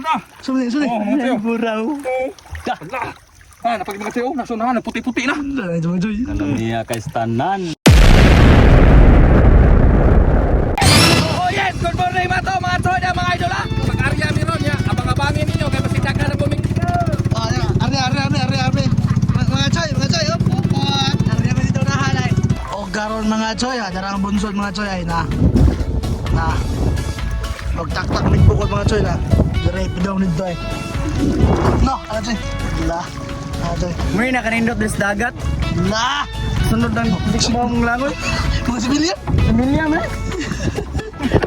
Sulod na. Suli, suli. Oh, mga tiyo. Buraw. Oh. Ala. Ah, napag mga tiyo, nasunahan, puti-puti na. Ala, mga choy. Kalamiya kay tanan. Oh yes, good morning mga to, mga choy na mga idol ah. Pag-arya mi ron ya, abang-abangin ninyo kay masitaka na buming. Ah, arne, arne, arne, arne, arne. Mga choy, mga choy, op, op, op. Arne mi dito na halay. O garon mga choy, ha, darang bunsod mga choy ay na. Na. Magtaktak mig bukod mga choy na. Dire pidaw nito ay. No, ano choy? La. Ano choy? May nakanindot des dagat. La. Sunod ng mong langoy. Mga sibilyan. Pamilya man.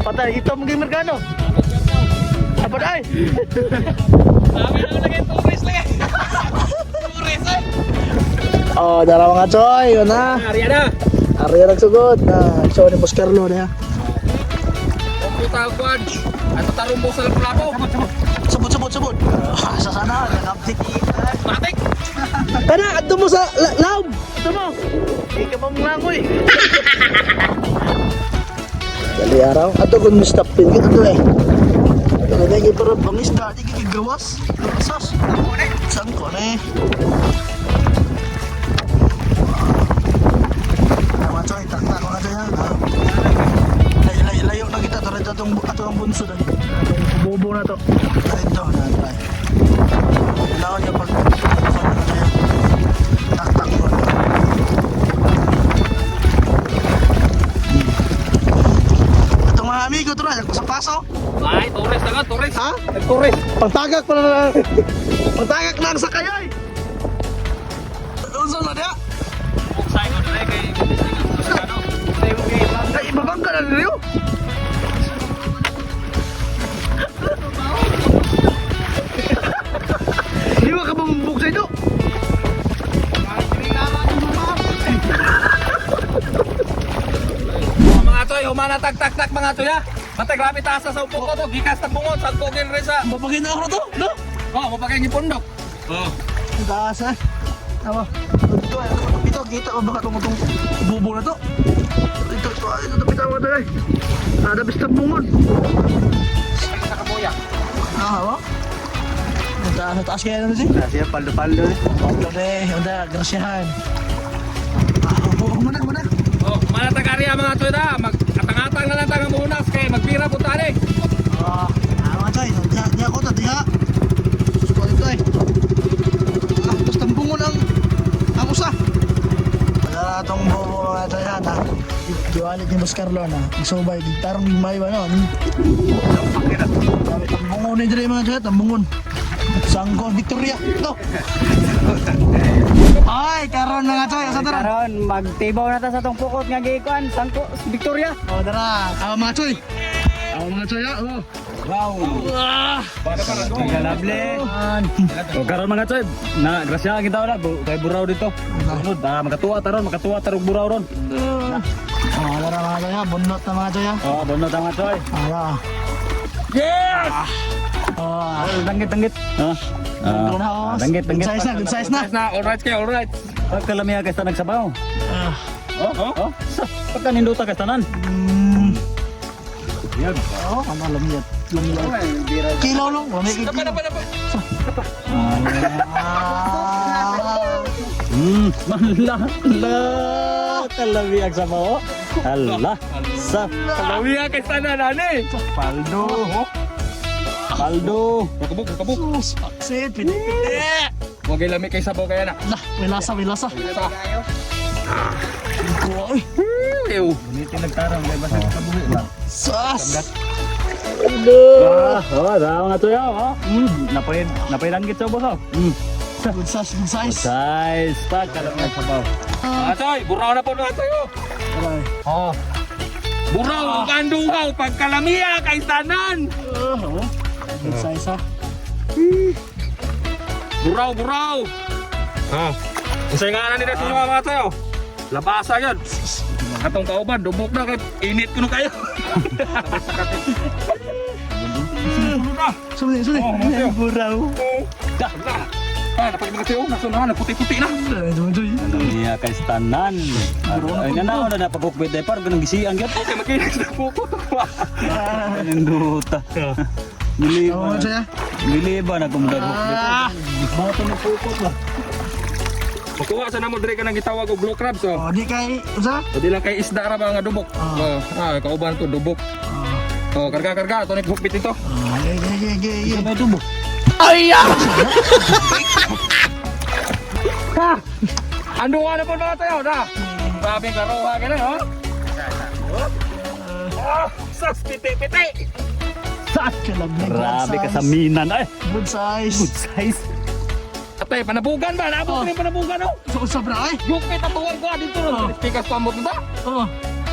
Patay ito mong merkano. Apa ay? Sabi na lagi tourist lagi. Tourist eh. Oh, dara mga choy, yun na. Arya na. Arya nagsugod na. So ni Boss Carlo na. Puta kwan. Ato tarumbo sa lapu-lapu. Sabot, sabot, sabot. Ah, sa sana, nag-update. Matik. Kana, adto mo sa laom. Ito mo. Di ka pa mong langoy. Dali araw. Ato kung stop pin kita to eh. Ato na gyud para pangisda di gyud gawas. Sas. Saan ko ne? Mga choy, taktak mga choy ha. Ah. Lay, lay, layo na kita tara atong ato ang bunso dali. Atong bubo na to. Dito na try. Kailangan niya pag pag- taktak mo. Itong mga amigo to na, sa paso. Ay, tourist na nga, tourist. Ha? Tourist. Pagtagak pala na. Pagtagak na ang sakay ay. Unsa na diya? Buksay ko dire kay ano. Ay, ibabang ka na diriyo. Di ba ka bumubuk sa ito? Mga toy, humana tak tak tak mga toy ha. Matay grabe taas sa upo ko to, gikas ta bungon sa kogel rin sa. Babagay na ako na to, no? Oh, mapagay ni pundok. Oh. Ang taas eh. Tama. Ito ay, ito, kita ko baka itong itong bubo na to. Ito, ito, ito, ito, ito, ito, ay. Nadabis na bungon. Sa kabuya. Ah, ba? Ang taas, ang taas kaya naman siya. Siya paldo-paldo. Paldo eh, hindi, grasyahan. Ah, upo ko muna, muna. Oh, humana tag area mga toy da. Mag atang-atang na lang tang munas kay magpira po tani. Ah, ah, mga choy, diha, diha ko to, diha. Suko dito eh. Ah, basta bungon ang usa. Wala itong bobo mga choy ha, na. Giwalit ni Boss Carlo na. Isubay, gitarong may ba no? Dami tambungon ni dire mga choy, tambungon. Sangkon Victoria. No. Ay, karon mga choy, asa tara? Karon magtibaw na ta sa tong pukot nga gikuan sangko Victoria. Oh, tara. Ah, mga choy. Ah, mga choy, ah. Oh. Wow. Kalable. O karon mga choy, na grasya kita wala kay buraw dito. Sunod, ah, makatuwa taron, makatuwa tarog buraw ron. Oh, tara mga choy, ha. Bunot na mga choy, ha. Oh, bunot ang mga choy. Tara. Yes! Oh, Oh, danggit danggit. Ha? Ito na, oh. Danggit Good danggit. size na, good size na. Nice na, alright kay alright. Pagkalamiya kay sa nagsabaw. Ah. Oh, oh, oh. Sa pagkaninduta kay tanan. Yan. Oh, ano lamiyat. Lamiyat. Kilo lang, wala may Napa kilo. napa napa. Ah. Manla. La. Kalami ang sabaw. Hala. Sa Kalawiya kay sana nani. paldo. Paldo. Kabuk kabuk. Sus, paksit, piti-piti. Wagay lami kay sabaw kaya na. Lah, may lasa, may lasa. Sa. Kuha, uy. Ew. Gunitin nagtarong kay basig kabuhi ba. Sus. Ah, oh, daw nga to yaw, oh. Napay napay langgit sa boss, oh. Good size, good size. Size pa kalami ang sabaw. Mga toy, buraw na po mga toy. Oh. Aray. Oh. Buraw ang kanduhaw pagkalamiya kay tanan. Oh, good size, ha. Buraw, buraw. Oh. Unsay nga na nila sa inyo mga toy. Oh. Labasa yun. Atong kauban, dubok na kay init kuno kayo. Sulod na. Suli, suli. Oh, mga toy. Buraw. Ala. Ah, napag mga toy, oh, nasunahan, puti-puti na. Aray, mga choy. Kalamiya kay tanan. Ay na na na pagukbit day par ganang gisian gyud. Okay, makinig sa buko. Kaninduta. Dili Tama, mga ba? choy, ah. Dili ba na kung dagok dito? Ah. Mga to nagpukot ba? Makuha sa namo diri ka nang gitawag og blue crabs oh. Oh, di kay unsa? O di lang kay isda ra ba nga dubok. Ah. Oh, ah, kauban to dubok. Oh, karga karga to ni hukbit ito. Ah, ge ge ge ge. May tubo. Ando ka na po mga tayo na. Grabe ang laro ha ganun oh. Ah, sas piti piti. Sas! Kalabig. Grabe ka sa minan ay. Good size. Good size. Atay panabugan ba? Naabot oh. Panabugan oh. So sobra ay. Yukpit ang tuwal ko dito ron. Pikas pa mo ba? Oh.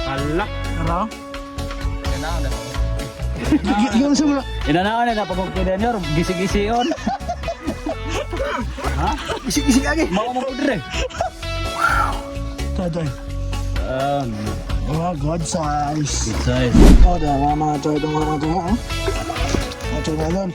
Ala. Araw. Yung sa mga Inanaon na pagpagpida niyo, gisi-gision. isig-isig agi. Mao mo pudre. Toy toy. Oh, good size. Good size. Oh, da mga mga toy itong mga toy, oh. Mga toy ngayon.